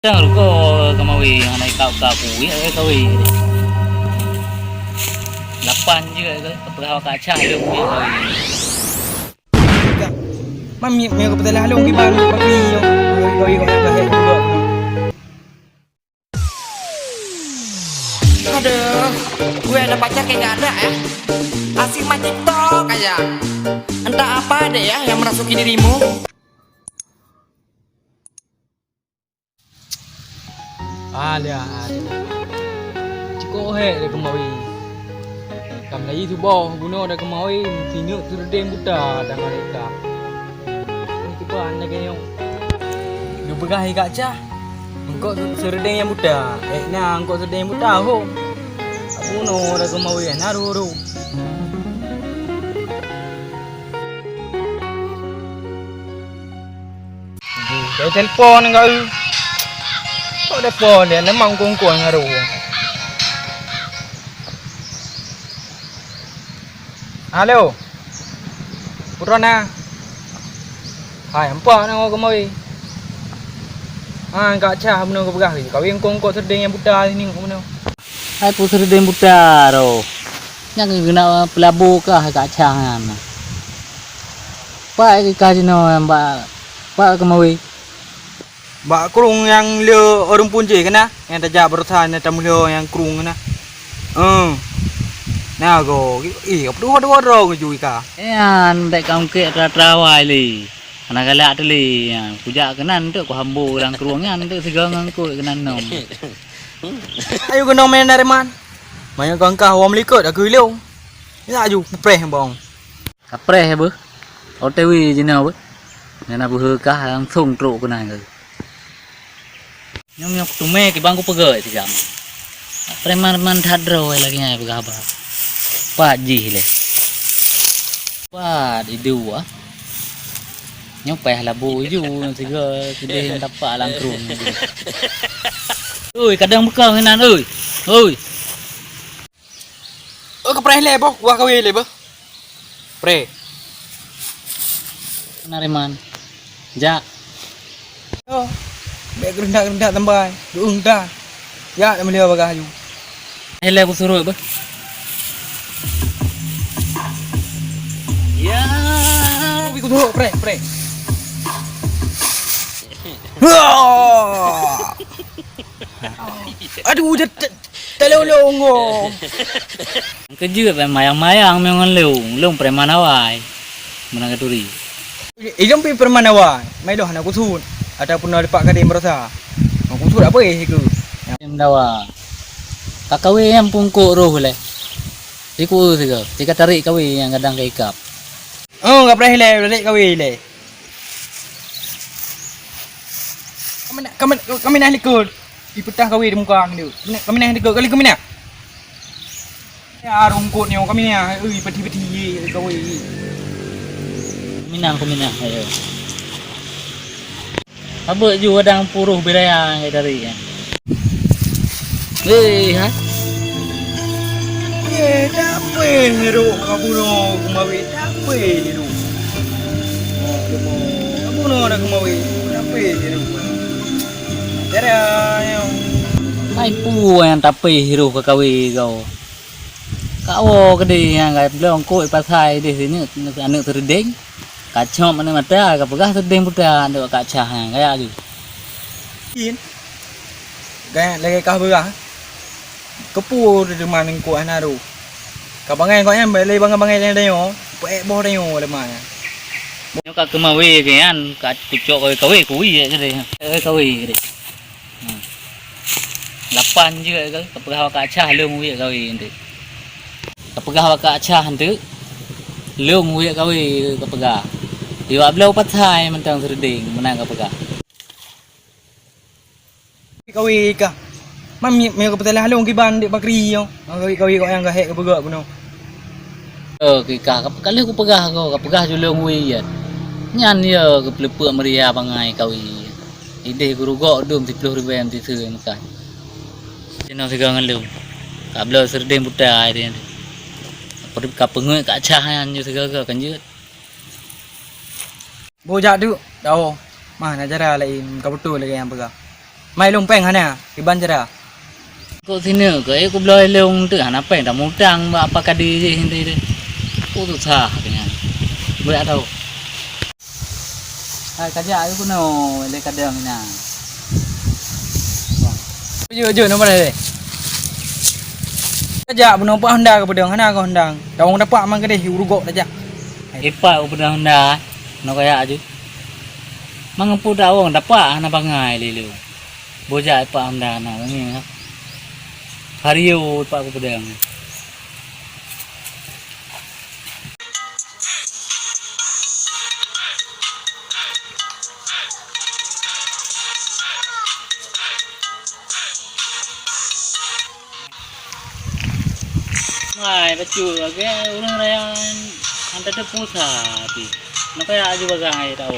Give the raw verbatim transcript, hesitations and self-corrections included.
Tang rugoe keumawe hana ikau-kau kuwik kawé. Lapan jeuet keu peugah Kak Cah lôn kuwik kawé. Mam mi mi keu peutelah lôn kiban bak kri nyoe. Kawé kawé kawé kawé. Aduh, gue ada pacar kayak gak ada ya. Asik main TikTok aja. Entah apa deh ya yang merasuki dirimu. Alah, alah. Cukôp hék lé keumawe. Ka meulayeue suboh bunoe dan keumawe, meusineuk seureudeng buta dan ngon eka. Nyoe kiban lagèe nyoe. Geupeugah i Kak Cah, eungkôt seureudeng nyang buta. Ék na eungkôt seureudeng nyang buta, hom. Bunoe dan keumawe, na ruru. Dari telepon enggak eu. Kok telepon dia lemang kongkong haru. Halo. Putrona. Hai, empat na kemawi. Ha, Kak Cah beuna kau peugah. Kawin kongkong sedeng yang buta sini kau beuna. Hai pu seureudeng buta roh. Nyang geuna peulabo kah Kak Cah nyan. Pat kah jinoe bak, pat keumawe? Bak krueng nyang le ureueng punje keunan, nyang tajak baroesa nyang tameulhö nyang krueng keunan. Eh. Na go, ih, apa dua-dua droe ngeujui ka? Nyan bèk ka ungkek tra-tra awai lé. Hana galak teulé nyan. Kujak keunan teuk kuhambo lam krueng nyan teuk sigoe ngon eungkôt keunan nong. Ayo gunong meunan Reman. Manyang kangkah wong meulikot aku ilong. Ya ju preh bong. Kapreh beuh. O T W jinoe beuh. Nyang na beuhe kah langsong trok keunan keu. Nyang nyok tumé kibang ku peugah sigam. Preman-preman that droe lagèe nyan peugah haba. Pat jih lé. Pat idu ah. Nyoe payah labu ju sigoe sideh nyang tapak lam krueng. Oi, kadang bukang inan oi. Oi. Oh, kepreh lé boh, wah kawé lé boh. Preh. Nariman. Jak. Oh, bèk geureundak-geureundak tambai. Geuung dah. Jak dah meulhö bagah aju. Ilèe kusurot beuh. Ya. Kusurot, preh, preh. Wah. Aduh, jat-, jat-, talolong, oh. Keujeuet mayang-mayang meungon lôn, lôn preman awai. Meunan ka turi. Ilôn pi preman awai, maidoh hana kusut, ataupun na lipak kadé meurasa. Kusut apa eh ke? Nyang dawa. Ka kawé nyang pungkok roh lé. Iku siga, tika tarik kawé nyang gadang ka ikap. Oh, ka preh lé, tarik kawé lé. Kami nak, kami, kami nak likot. Ipeutah kawé di muka kami. Kami nak, kami nak likot, kali kami nak. Ya, rungkut nyoe kami ni, ah, ui, peti-peti ye, gawe ye. Minang, ku minang, ayo. Abek ju wadang puruh biraya ngai dari ya. Weh, ha? Ye, tak apa ni, Ruk, kamu no, kumawi, tak apa ni, Ruk. Kamu no, ada kumawi, tak apa ni, Ruk. Cara, ya. Mai pu yang tapi hiruh ke kawi kau. Kak woe keudeh nyang ka bloe eungkôt pasai deh sineuk aneuk seureudeng. Ka cok aneuk mata, ka peugah seureudeng buta aneuk Kak Cah nyan, kaya laju. Kin. Gaya lagèe kah peugah. Keupeue teuma eungkôt hana roh. Ka bangai kok nyan, lé bangai-bangai tanyoe, peuék boh tanyoe leumah nyan. Nyoe ka keumawe keu nyan, ka kucok kawé-kawé kuwi keudeh. Eh, kawé keudeh. Hmm. Lapan jeuet ke, kapeugah bak Kak Cah lôn wiek kawé eunteuk. Kapeugah bak Kak Cah eunteuk, lôn wiek kawé kapeugah. Iwak bloe pasai mantong seureudeng meunan kapeugah. Kawé kah? Mam mi, mi kapeutalah lôn kiban dek bakri nyoe. Kawé, kawé kok nyang gahek kapeugah bunoe. Oh, kikah, ka lheueh kupeugah ko, kapeugah ju lôn wiet. Nyan ye keupeuleupeuk meuria bangai kawé. Ideh gurugok dum siploh ribèe meusiseue meukat. Jinoe sigoe ngon lôn. Ka bloe seureudeng buta ideh. Ka peungeuet Kak Cah nyan ju sigoe-goe kan jeuet. Boh jak duk, daoh. Mah na cara laén, ka beutôi lagèe nyang peugah. Mai lôn péng hana, kiban cara. Kok sini ke, eh, kubloe lôn tu hana péng, dah mutang bak apa kadi jih nanti tu. Oh, susah tu nyan. Boleh tahu. Hai, kajak ayo kuno, le kadang na. Jeuh, jeuh, nomor le. Kajak bunoe pak Honda ke pedang, hana ke Honda. Tawong dapat mang kedeh urugok tajak. Ipak ku pedang Honda, no kajak aju. Mang empu tawong dapat hana bangai lelu. Bojak ipak Honda na ni. Vario ipak ku pedang. Hai, bacut lagèe ureueng raya han tateupeue sa pih. Nyoe kaya aju bagang hai tao.